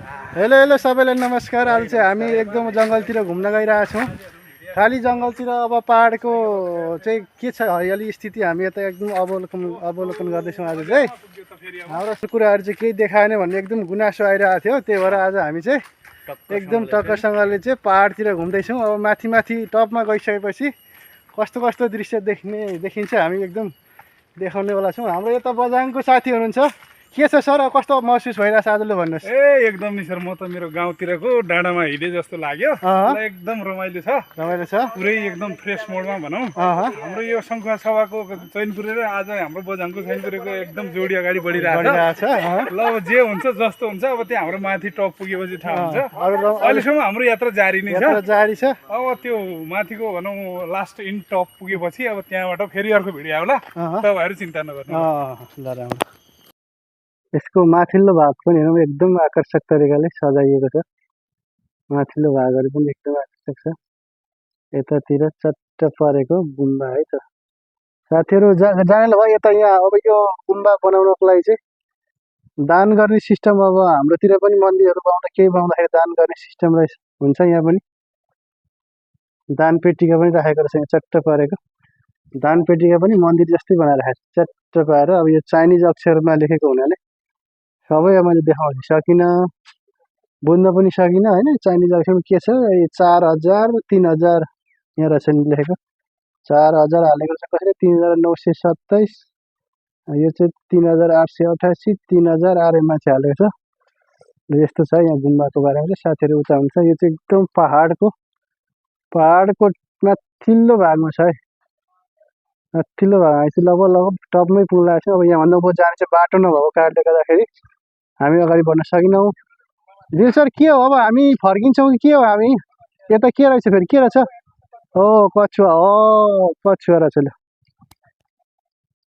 Hello hello सबैलाई नमस्कार। आज चाहिँ हामी एकदम जङ्गलतिर घुम्न गइरहेका छौँ। खाली जङ्गलतिर अब पाहाडको चाहिँ के छ हरियाली स्थिति हामी यता एकदम अवलोकन गर्दैछौँ। आज चाहिँ हाम्रो कुराहरू चाहिँ केही देखाएन भन्ने एकदम गुनासो आइरहेको थियो। त्यही भएर आज हामी चाहिँ एकदम टक्करसँगले चाहिँ पाहाडतिर घुम्दैछौँ। अब माथि माथि टपमा गइसकेपछि कस्तो कस्तो दृश्य देखिन्छ हामी एकदम देखाउनेवाला छौँ। हाम्रो यता बझाङको साथी हुनुहुन्छ। के छ सर, कस्तो महसुस भइरहेछ आजले भन्नुहोस्। एकदम नि सर, म त मेरो गाउँतिरको डाँडामा हिँडे जस्तो लाग्यो। एकदम रमाइलो छ, पुरै एकदम फ्रेस मोडमा भनौँ। हाम्रो यो शङ्खुवा सभाको चैनपुरे र आज हाम्रो बझाङको चैनपुरेको एकदम जोडी अगाडि बढिरहेछ। ल अब जे हुन्छ जस्तो हुन्छ, अब त्यहाँ हाम्रो माथि टप पुगेपछि थाहा हुन्छ। अहिलेसम्म हाम्रो यात्रा जारी नै छ। अब त्यो माथिको भनौँ लास्ट इन टप पुगेपछि अब त्यहाँबाट फेरि अर्को भिडियो आउला, तपाईँहरू चिन्ता नगर्नु। यसको माथिल्लो भाग पनि हेरौँ, एकदम आकर्षक तरिकाले सजाइएको छ। माथिल्लो भागहरू पनि एकदम आकर्षक छ। यतातिर चट्ट परेको गुम्बा है त साथीहरू। जानेल भयो यता यहाँ अब यो गुम्बा बनाउनको लागि चाहिँ दान गर्ने सिस्टम अब हाम्रोतिर पनि मन्दिरहरू बनाउँदा केही बनाउँदाखेरि दान गर्ने सिस्टम रहेछ, हुन्छ। यहाँ पनि दान पेटिका पनि राखेको रहेछ। यहाँ चट्ट परेको दान पेटिका पनि मन्दिर जस्तै बनाएर राखेको छ चट्ट पारेर। अब यो चाइनिज अक्षरमा लेखेको हुनाले सबै मैले देखाउन सकिनँ, बुझ्न पनि सकिनँ होइन। चाइनिज अक्षरमा के छ, 4000 3000 यहाँ रहेछ नि लेखेको। 4000 हालेको छ कसैले, 3927। यो चाहिँ 3888, 3000 मान्छे हालेको छ। यस्तो छ यहाँ गुम्बाको बारेमा चाहिँ साथीहरू उता हुन्छ। यो चाहिँ एकदम पाहाडको माथिल्लो भागमा छ है। माथिल्लो भाग आएपछि लगभग टपमै पुग्ला छ। अब यहाँभन्दा उँभो जाने चाहिँ बाटो नभएको कारणले गर्दाखेरि हामी अगाडि बढ्न सकिनौँ। दिल सर के हो, अब हामी फर्किन्छौँ कि के हो? हामी यता के रहेछ फेरि, के रहेछ? ओ कछुवा, रहेछ। ल